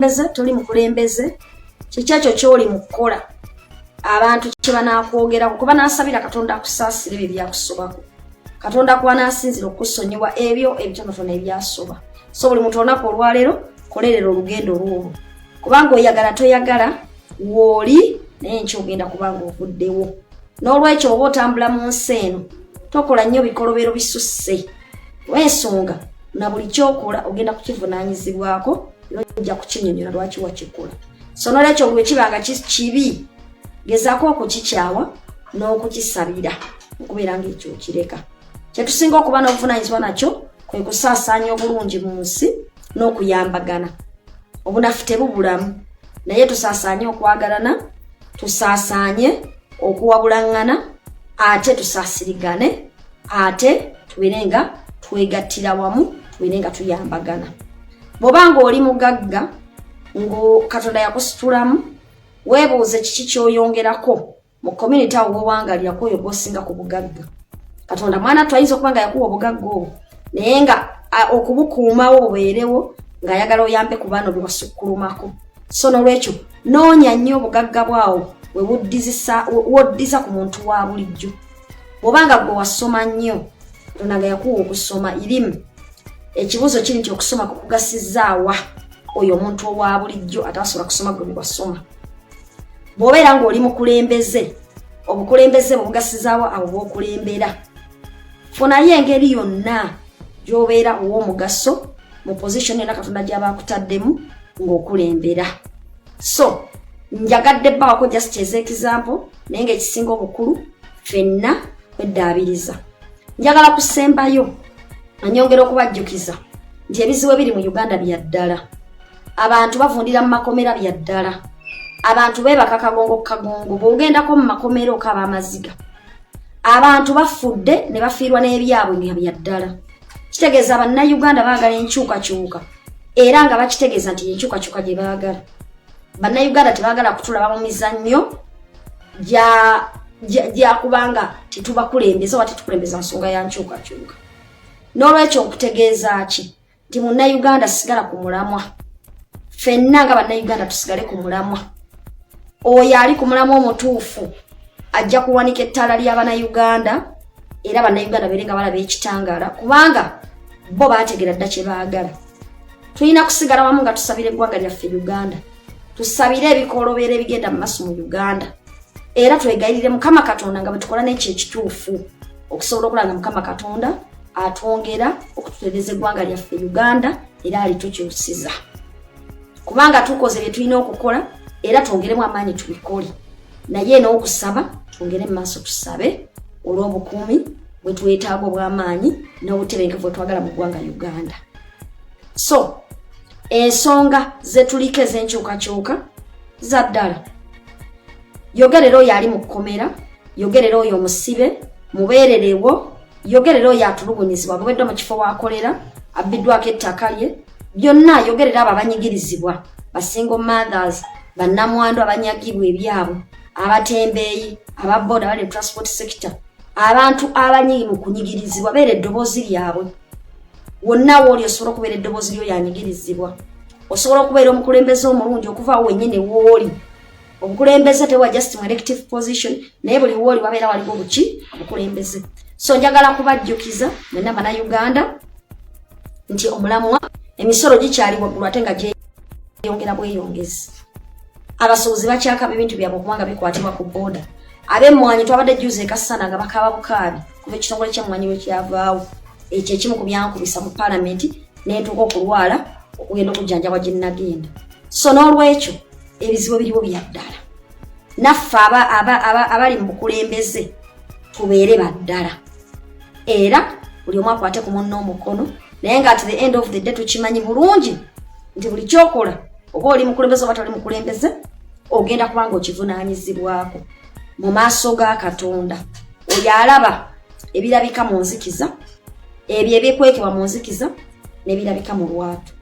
Mukulembeze, toli mukulembeze, kiki ekyo kyoli mu kukola abantu kye banakwogerako? Kuba nasabira Katonda akusaasira ebyo ebyakusobako, Katonda kubanaasinzira okusonyiwa ebyo ebitonotono ebyasoba. So buli muntu olunaku olwaleero kolerera olugendo lwolwo, kubanga oyagala toyagala wooli, naye nkya ogenda kubanga ovuddewo. N'olwekyo oba otambula mu nsi eno, tokola nnyo bikolobero bisusse, lwensonga na buli kyokola ogenda kukivunaanyizibwako era ojja kukinyonyola lwaki wakikola. So nolwekyo bwe kiba nga kibi, gezaako okukikyawa n'okukisabira okubeera ngaekyo okireka. Kyetusinga okuba n'obuvunaanyizibwa nakyo kwe kusaasaanya obulungi mu nsi n'okuyambagana. Obunafu tebubulamu, naye tusaasaanye okwagalana, tusaasaanye okuwabulaŋŋana, ate tusaasirigane, ate tubeere nga twegattira wamu, tubeere nga tuyambagana. Bw'oba ng'oli mugagga, ngu Katonda yakusitulamu, weebuuze kiki ky'oyongerako mu community awo wowangalirako oyo gwosinga ku bugagga. Katonda mwana twayinza okuba nga yakuwa obugagga obwo, naye nga okubukuumawo bubeerewo ng'ayagala oyambe ku baana bewasukkulumako. So nolwekyo noonya nnyo obugagga bwawo woddiza ku muntu wa bulijjo. Bw'oba nga gwe wasoma nnyo, Katonda nga yakuwa okusoma irimu, ekibuuzo kiri nti okusoma kukugasizaawa oyo omuntu owa bulijjo atasobola kusoma gwe bwewasoma? Bw'obeera ng'oli mukulembeze, obukulembeze bwebugasizaawo abo bw'okulembera? Funayo engeri yonna gy'obeera ow'omugaso mu position yonna Katonda gy'aba akutaddemu ng'okulembera. So njagadde bbawako just as example, naye ng'ekisinga obukulu ffenna kweddaabiriza. Njagala kusembayo anyongera okubajjukiza nti ebizibu ebiri mu Uganda bya ddala. Abantu bavundira mu makomera bya ddala, abantu beebaka kagongo kagongo. Bw'ogendako mu makomera okaaba amaziga. Abantu bafudde ne bafiirwa n'ebyabwe nga bya ddala. Kitegeeza Bannayuganda baagala enkyukakyuka, era nga bakitegeeza nti enkyukakyuka gye baagala. Bannayuganda tebaagala kutulaba mu mizannyo gyakubanga tetubakulembeza oba tetukulembeza nsonga ya nkyukakyuka. N'olwekyo nkutegeeza ki? Nti Munnayuganda, sigala ku mulamwa. Ffenna nga Bannayuganda tusigale ku mulamwa. Oyo ali ku mulamwa omutuufu ajja kuwanika ettaala ly'Abannayuganda, era Bannayuganda beere nga balaba ekitangaala, kubanga bo baategera dda kye baagala. Tulina kusigala wamu nga tusabira eggwanga lyaffe Uganda, tusabire ebikolobero ebigenda mu maaso mu Uganda, era twegayirire Mukama Katonda nga bwe tukola n'ekyo ekituufu okusobola okulaba nga Mukama Katonda atwongera okututereeza eggwanga lyaffe Uganda era alitukyusiza, kubanga tukoze bye tulina okukola era twongeremu amaanyi tubikole. Naye n'okusaba twongere mu maaso, tusabe olw'obukuumi bwe twetaaga obw'amaanyi n'obutebenkevu bwe twagala mu ggwanga Uganda. So ensonga zetuliko ez'enkyukakyuka za ddala. Yogerera oyo ali mu kkomera, yogerera oyo omusibe, mubeererewo, yogerera oyo atulugunyizibwa, agobeddwa mu kifo waakolera, abbiddwako ettaka lye byonna, yogerera abo abanyigirizibwa, ba single mothers, bannamwandu abanyagibwa ebyabwe, abatembeeyi, ababoda abali mu transport sector, abantu abanyigi mu kunyigirizibwa. Beera eddoboozi lyabwe wonna wooli. Osobola okubeera eddoboozi lyoyo anyigirizibwa, osobola okubeera omukulembeze omulungi okuva wennyini wooli. Obukulembeze tewa just mu elective position, naye buli wooli wabeera waliwo buki obukulembeze. So njagala kubajjukiza mwenna Bannayuganda nti omulamwa, emisolo gikyali waggulu ate nga gyeyongera bweyongezi. Abasuubuzi bakyakaba ebintu byabwe okubanga bikwatibwa ku booda. Ab'emmwanyi twabadde juzi ekasana nga bakaaba bukaabi kuva ekitongole ky'emmwanyi lwe kyavaawo. Ekyo ekimu ku byankubisa mu paalamenti nentuuka okulwala okugenda okujjanjabwa gye nagenda. So n'olwekyo ebizibu biriwo bya ddala. Naffe abali mu bukulembeze tubeere baddala, era buli omu akwate ku munne omukono. Naye nga at the end of the day tukimanyi bulungi nti buli kyokola, oba oli mukulembeze oba toli mukulembeze, ogenda kubanga okivunaanyizibwako mu maaso ga Katonda oyo alaba ebirabika mu nzikiza, ebyo ebyekwekebwa mu nzikiza n'ebirabika mu lwatu.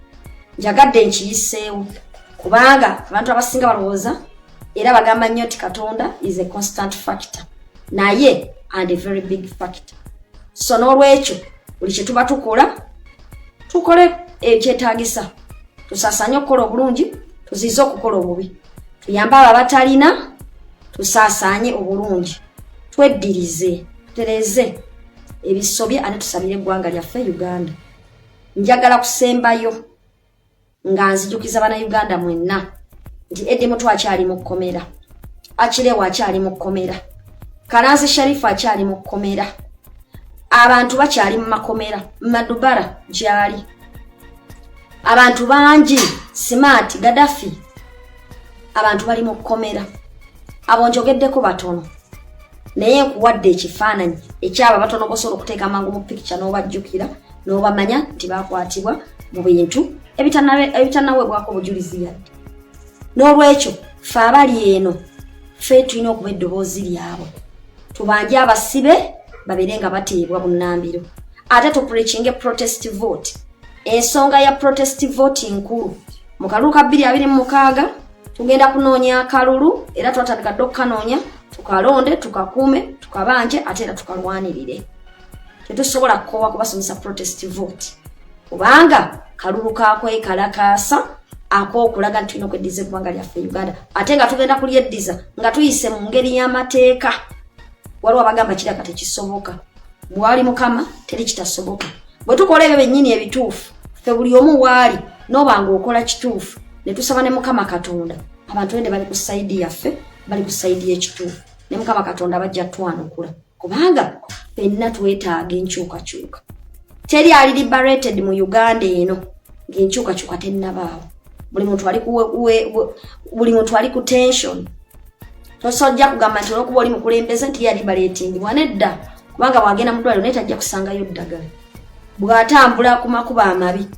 Njagadde nkiyiseewo kubanga abantu abasinga balowooza era bagamba nnyo nti Katonda is a constant factor, naye and a very big factor. So n'olwekyo buli kye tuba tukola, tukole ekyetaagisa, tusaasanye okukola obulungi. Tuziize okukola obubi, tuyambe abo abatalina, tusaasaanye obulungi, tweddirize, tutereeze ebisobye, ate tusabire eggwanga lyaffe Uganda. Njagala kusembayo nga nzijukiza Bannayuganda mwenna nti Eddie Mutwe akyali mu kkomera, Achileo akyali mu kkomera, Kalanzi Sharifu akyali mu kkomera, abantu bakyali mu makomera, Madubara gyali, abantu bangi, Smart Gaddafi, abantu bali mu kkomera. Abo njogeddeko batono, naye nkuwadde ekifaananyi ekyabo abatono bosobola okuteeka amangu mu pikica n'obajjukira n'obamanya nti bakwatibwa mu bintu ebitanaweebwako obujulizi yadde. N'olwekyo fe abali eno, ffe tulina okuba eddoboozi lyabwe, tubanje abasibe babeere nga bateebwa bunnambiro, ate tupreachinge protest vote. Ensonga ya protest vote nkulu. Mu kalulu ka 2026 tugenda kunoonya akalulu, era twatandika dde okukanoonya, tukalonde, tukakuume, tukabanje, ate era tukalwanirire. Tetusobola kukoowa kubasomesa protest vote, kubanga kalulu kakwekalakaasa ak'okulaga nti tulina okweddiza eggwanga lyaffe Uganda, ate nga tugenda kulyeddiza nga tuyise mu ngeri y'amateeka. Waliwo abagamba kiraka tekisoboka. Bwali Mukama, teri kitasoboka. Bwe tukola ebyo bennyini ebituufu, ffe buli omu waali n'oba nga okola kituufu, ne tusaba ne Mukama Katonda, abantu ende bali ku side yaffe, bali ku side y'ekituufu, ne Mukama Katonda bajja twanukula, kubanga ffenna twetaaga enkyukakyuka. Teri ali liberated mu Uganda eno ng'enkyukakyuka tennabaawo. Buli muntu ali ku tension. Tosojja kugamba nti olwokuba oli mukulembeze nti ye aliberatingibwa. Nedda, kubanga bwagenda mu ddwaliro naye tajja kusangayo ddagala. Bw'atambula ku makubo amabi,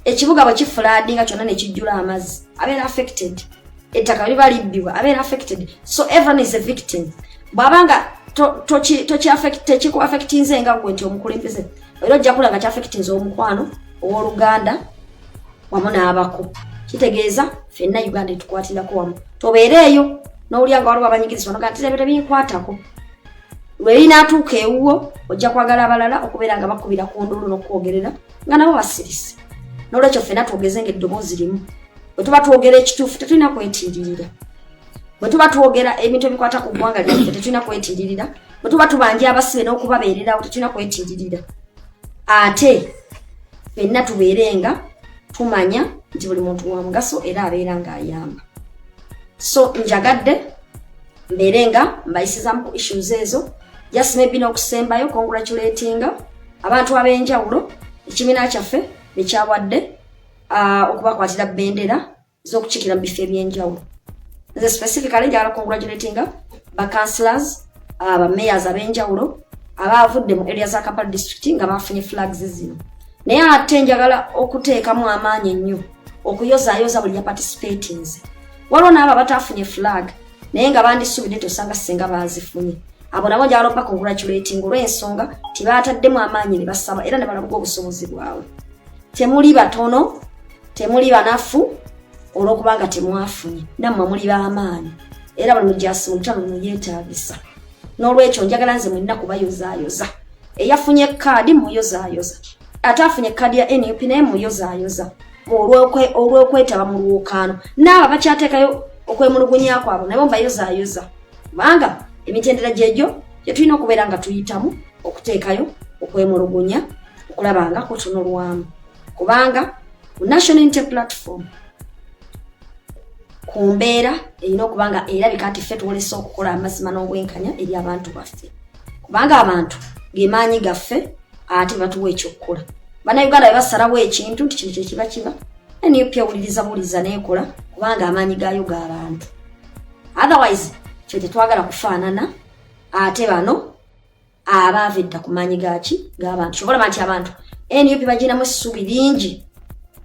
ekibuga bwe kifloodinga kyonna ne kijjula amazzi, abeera affected. Ettaka liba libbibwa, abeera affected. So everyone is a victim. Bw'abanga tekikuaffectinze nga gwe nti omukulembeze, era ojja kulaba kyaffectinze omukwano, owooluganda wamu n'abako. Kitegeeza ffenna Uganda etukwatirako wamu. Tobeere eyo n'owulya nga waliwo abanyigirizibwa noga nti ebyo tebinkwatako. Lwe linaatuuka ewuwo, ojja kwagala abalala okubeera nga bakubira ku nduulu n'okwogerera nga nabo basirise. N'olwekyo ffenna twogeze nga eddoboozi limu. Bwe tuba twogera ekituufu, tetulina kwetiiririra. Bwe tuba twogera ebintu ebikwata ku ggwanga lyaffe, tetulina kwetiiririra. Bwe tuba tubanja abasibe n'okubabeererawo, tetulina kwetiiririra. Ate ffenna tubeere nga tumanya nti buli muntu wa mugaso era abeera ng'ayamba. So njagadde mbeere nga mbayisizamu ku issues ezo. Just maybe n'okusembayo, congratulatinga abantu ab'enjawulo ekibiina kyaffe bekyawadde okubakwatira bendera z'okukiikira mu bifo ebyenjawulo. Nze specifically njagala congratulatinga ba councillors, ba mayors ab'enjawulo abaavudde mu area za Kampala District nga bafunye flags zino. Naye ate njagala okuteekamu amaanyi ennyo okuyozaayoza buli yaparticipatinze. Waliwo n'abo abataafunye flag naye nga bandisuubidde tosanga senga baazifunye. Abo nabo njagala okuba congratulating olw'ensonga tibaataddemu amaanyi ne basaba era ne balabuga obusobozi bwabwe. Temuli batono, temuli banafu olw'okubanga temwafunye. Nammwe muli b'amaanyi, era buli mujasi mu lutalo luno yeetaagisa. N'olwekyo njagala nze mwenna kubayozaayoza. Eyafunye kaadi muyozaayoza, ate afunye kaadi ya NUP naye muyozaayoza olw'okwetaba mu lwokaano. N'abo bakyateekayo okwemulugunya kwabwe nabo mbayozaayoza, kubanga emitendera gyegyo gyetulina okubeera nga tuyitamu okuteekayo okwemulugunya okulaba nga kutunulwamu, kubanga ku National Unity Platform ku mbeera erina okuba nga erabika nti ffe twolesa okukola amazima n'obwenkanya eri abantu baffe, kubanga abantu gemaanyi gaffe ate batuwa ekyokukola. Bannayuganda bwe basalawo ekintu nti kino kyekiba kiba, NUP ewuliriza buwuliza neekola, kubanga amaanyi gaayo g'abantu. Otherwise kyo tetwagala kufaanana ate bano abaava edda ku maanyi gaki g'abantu. Kyova olaba nti abantu NUP baginamu essuubi lingi,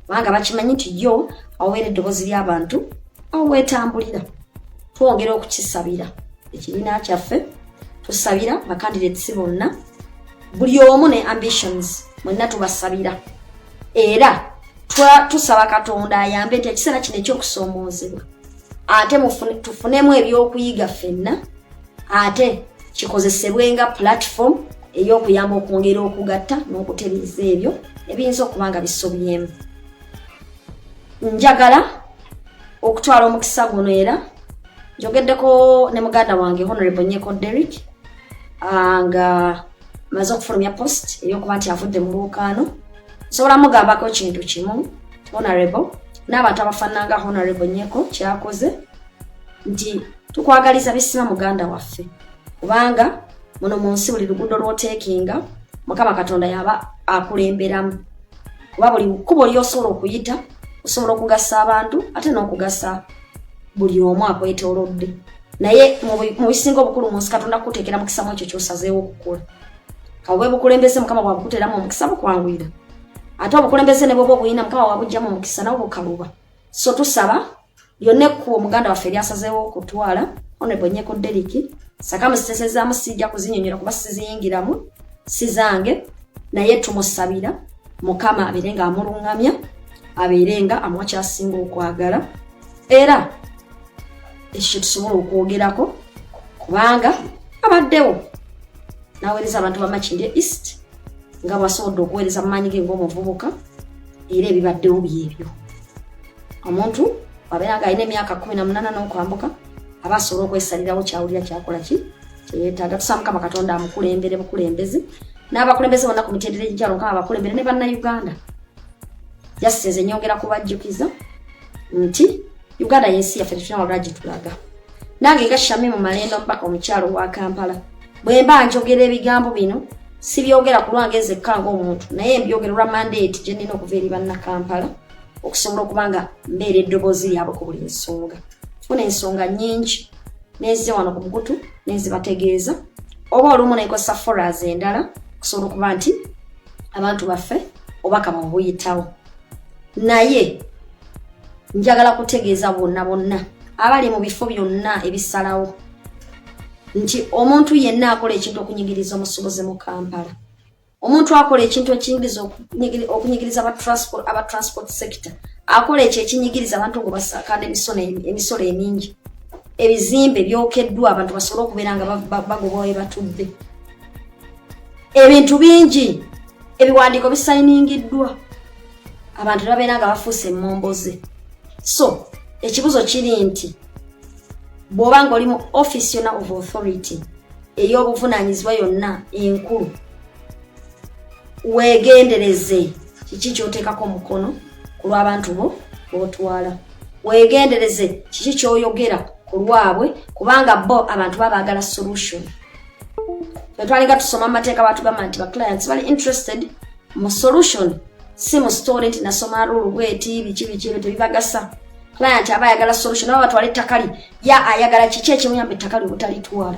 kubanga bakimanyi nti yo awobeera eddoboozi ly'abantu awo weetambulira. Twongera okukisabira ekibiina kyaffe, tusabira bacandidates bonna, buli omu ne ambitions, mwenna tubasabira, era tusaba Katonda ayambe nti ekiseera kino ekyokusoomoozebwa ate tufunemu ebyokuyiga ffenna, ate kikozesebwe nga platform ey'okuyamba okwongera okugatta n'okutereeza ebyo ebiyinza okuba nga bisobyemu. Njagala Okutwala omukisa guno, era njogeddeko ne muganda wange Honorable Nyeko Derrick, nga maze okufulumya post ey'okuba nti avudde mu lwokaano. Nsobola mugambako kintu kimu, Honorable n'abantu abafaanana Honorable Nyeko kyakoze, nti tukwagaliza bisima, muganda waffe, kubanga muno mu nsi buli luguudo lw'oteekinga, Mukama Katonda yaba akulemberamu, kuba buli kkubo ly'osobola okuyita osobola okugasa abantu ate n'okugasa buli omu akwetoolodde. Naye mu bisinga obukulu mu nsi, Katonda kukuteekera mukisa mu ekyo ky'osazeewo okukola. Kawe bukulembeze, Mukama bwabukuteeramu omukisa bukwanguyira, ate obukulembeze ne bwoba obuyina, Mukama bwabugjamu omukisa nawo bukaluba. So tusaba lyonna ekkubo muganda waffe eryasazeewo okutwala, Honorable Nyeko Derrick, circumstances sijja kuzinyonyola kuba siziyingiramu, si zange, naye tumusabira Mukama abeere nga amuluŋŋamya, abeere nga amuwa kyasinga okwagala. Era ekyo kyetusobola okwogerako, kubanga abaddewo n'aweereza abantu ba Makindye East nga bwasobodde okuweereza mu maanyi ge ng'omuvubuka. Era ebibaddewo byebyo. Omuntu wabeera nga alina emyaka 18 n'okwambuka, aba asobola okwesalirawo kyawulira, kyakola, ki kyeyeetaaga. Tusaba Mukama Katonda amukulembere bukulembezi, n'abakulembeze bonna ku mitendera egy'enjawulo, Mukama abakulembere ne Bannayuganda. Jasinze nyongera kubajjukiza nti Uganda yensi yaffe, tetulina walala gye tulaga. Nange nga Shamimu Malende, omubaka omukyalo wa Kampala, bwe mba njogera ebigambo bino, sibyogera ku lwange nzekka ng'omuntu, naye mbyogera olwa mandate gye nnina okuva eri Bannakampala, okusobola okuba nga mbeera eddoboozi lyabwe ku buli nsonga. Funa ensonga nnyingi neze wano ku mukutu nenzibategeeza, oba olumu nekozesa forums endala okusobola okuba nti abantu baffe obubaka bwabwe buyitawo. Naye njagala kutegeeza bonna bonna abali mu bifo byonna ebisalawo nti omuntu yenna akola ekintu okunyigiriza omusuubuzi mu Kampala, omuntu akola ekintu ekiyingiriza okunyigiriza aba transport sector, akola ekyo ekinyigiriza abantu nga basakanda emisolo emingi, ebizimbe byokeddwa abantu basobole okubeera nga bagobwa we batudde, ebintu bingi, ebiwandiiko bisayiningiddwa, abantu ne babeera nga bafuuse emmomboze. So ekibuzo kiri nti bw'oba nga oli mu office yonna of authority, ey'obuvunaanyizibwa yonna enkulu, weegendereze kiki kyoteekako omukono ku lw'abantu bo b'otwala, weegendereze kiki kyoyogera ku lwabwe, kubanga bo abantu baba baagala solution. Ffe twalinga tusoma amateeka, batugamba nti ba clients bali interested mu solution, si mu story nti nasoma rule bweti, biki biki. Ebyo tebibagasa. Client aba ayagala solution. Aba batwala ettaka li ya ayagala kiki ekimuyamba ettaka li obutalitwala.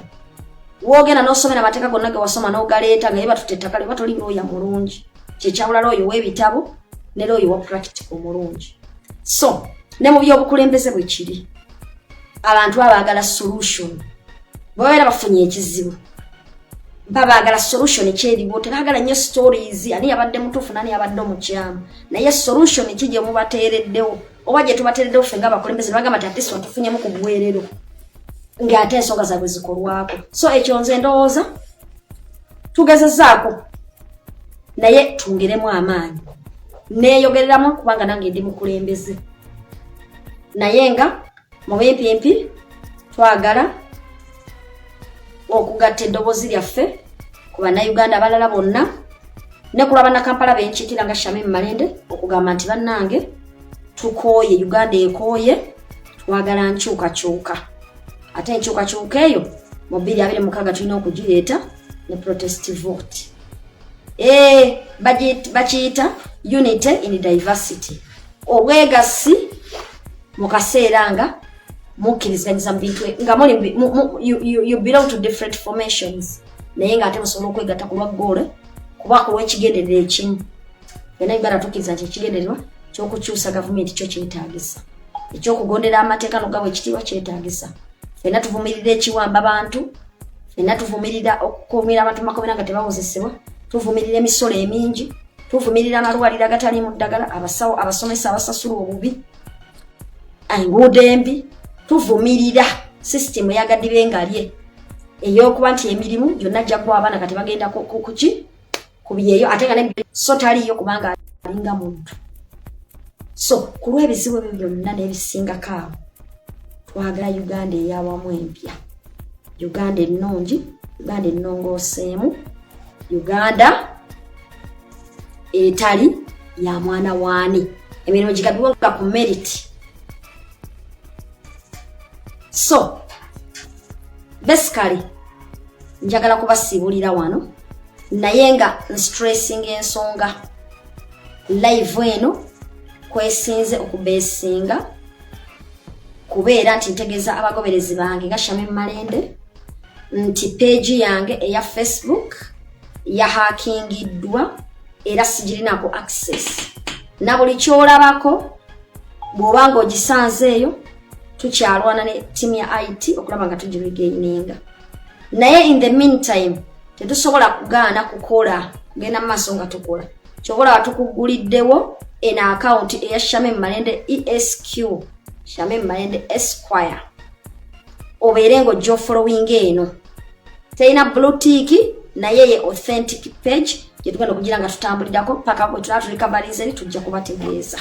Wogenda n'osomera amateeka gonna ge wasoma n'ogaleeta nga ye batuta ettaka li, oba toli looya mulungi. Kyekyawula looyo ow'ebitabo ne looyo wa practical omulungi. So ne mu byobukulembeze bwe kiri, abantu baba baagala solution. Babeera bafunye ekizibu, babaagala solution kyeriwo. Tebaagala nnyo stories, ani yabadde mutuufu nani yabadde omukyamu, naye solution ki gye mubateereddewo oba gye tubateereddewo ffe ngaabakulembeze, bagamba nti atisi watufunyemu ku buweerero ng'ate ensonga zaabwe zikolwako. So ekyo nze ndowooza tugezezaako, naye twongeremu amaanyi. Neeyogereramu kubanga nange ndi mukulembeze, naye nga mu bimpimpi twagala okugatta eddoboozi lyaffe ku Bannayuganda abalala bonna ne ku lwabannakampala benkiikira nga Shamim Malende, okugamba nti bannange, tukooye, Uganda ekooye, twagala nkyukakyuka, ate enkyukakyuka eyo mu 2026 tulina okugireeta ne protest vote. Bakiyita unity in diversity, obwegassi mu kaseera nga mukkiriziganyiza mu bintu nga muli you belong to different formations, naye ng'ate musobola okwegatta ku lwa goal, kuba ku lw'ekigendererwa ekimu. Byonna Uganda tukkiriza nti ekigendererwa ky'okukyusa gavumenti kyo kyetaagisa, ekyokugondera amateeka nogabwa ekitiibwa kyetaagisa. Ffenna tuvumirira ekiwamba bantu, ffenna tuvumirira okukuumira abantu makomera nga tebawozesebwa, tuvumirira emisolo emingi, tuvumirira amalwaliro agataliimu ddagala, abasawo, abasomesa abasasulwa obubi, enguudo embi, tuvumirira sisitimu eyagadibengalye ey'okuba nti emirimu gyonna gyaggwa, abaana kati bagenda kuki, ku byeyo, ate nga so taliiyo kubanga alinga muntu. So ku lw'ebizibu ebyo byonna n'ebisingako awo, twagala Uganda eyawamu empya, Uganda ennungi, Uganda ennongooseemu, Uganda etali ya mwana waani, emirimu gigabibwe nga ku merit. So basically njagala kubasiibulira wano, naye nga nstressinga ensonga live eno kwesinze okubeesinga kubeera nti ntegeeza abagoberezi bange nga Shamim Malende nti page yange eya Facebook yahackingiddwa era sigirinako access, na buli kyolabako bw'oba nga ogisanze eyo, tukyalwana ne tiimu ya IT okulaba nga tugiregaininga. Naye in the meantime tetusobola kugaana kukola, kugenda mu maaso nga tukola. Kyova olaba tukuguliddewo eno akawunti eya Shamim Malende Esq, Shamim Malende Esquire, obeere ng'ojja ofollowing. Eno terina blue tick, naye ye authentic page gyetugenda okugira nga tutambulirako paka bwe tunaba turecoverinze. Eri tujja kubategeeza.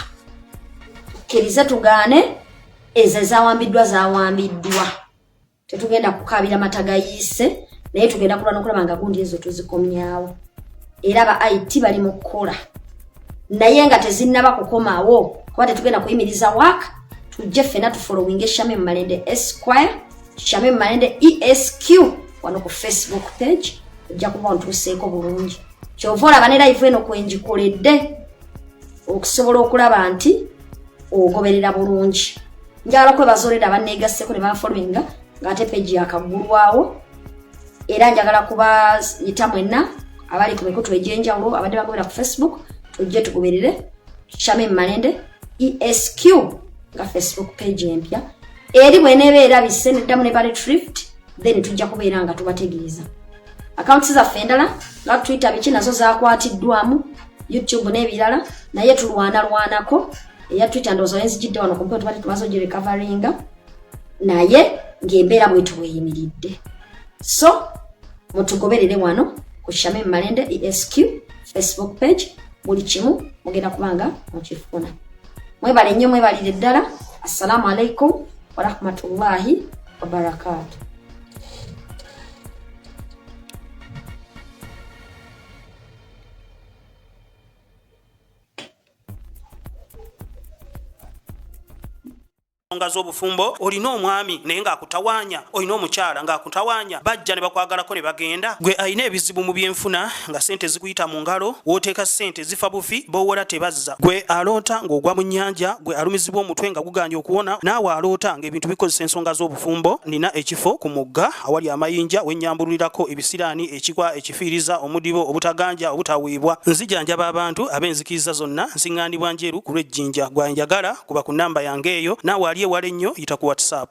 Tukkirize tugaane, ezo ezawambiddwa zawambiddwa, tetugenda kukaabira mata gayiise, naye tugenda kulwa nokulaba nga gundi ezo tuzikomyawo. Era ba IT bali mu kukola, naye nga tezinnaba kukomawo, kuba tetugenda kuyimiriza work. Tujje ffena tufollowinge Shamim Malende Esquire, Shamim Malende Esq wano ku Facebook page, ojja kuba ontuuseeko bulungi. Kyova olaba ne live eno kwenjikoledde okusobola okulaba nti ogoberera bulungi. Njagala kwebaza oleda abanneegasseko ne banfollowinga ng'ate page yakaggulwawo, era njagala kubayita mwenna abali ku mikutu egy'enjawulo abadde bagobera ku Facebook, tujje tugoberere Shamim Malende Esq nga Facebook page empya. Eri bweneeba erabise neddamu ne retrieved, then tujja kubeera nga tubategeeza. Accounts zaffe endala nga Twitter biki nazo zakwatiddwamu, YouTube n'ebirala, naye tulwanalwanako. Eya Twitter ndowooza wenzijidde wano kumpe tubadde tumaze ogirecoveringa, naye ng'embeera bwetu bweyimiridde. So mutugoberere wano ku Shamim Malende Esq Facebook page, buli kimu mugenda kubanga mukifuna. Mwebale nnyo, mwebalire ddala. Assalamu alaikum warahmatullahi wabarakatu. Ensonga z'obufumbo: olina omwami naye ng'akutawaanya, olina omukyala ng'akutawaanya, bajja ne bakwagalako ne bagenda. Gwe alina ebizibu mu byenfuna nga sente zikuyita mu ngalo, w'oteeka sente zifa bufi, b'owola tebazza. Gwe aloota ng'ogwa mu nnyanja, gwe alumizibwa omutwe nga guganye okuwona, naawe aloota ng'ebintu bikozesa ensonga z'obufumbo, nina ekifo ku mugga awali amayinja wennyambululirako ebisiraani, ekikwa, ekifiiriza, omudibo, obutaganja, obutaweebwa. Nzijanjaba abantu ab'enzikiriza zonna, nsiŋŋaanibwa Njeru ku lw'Ejjinja. Gwanjagala kuba ku nnamba yange eyo, naawe ali ewala ennyo yita ku WhatsApp.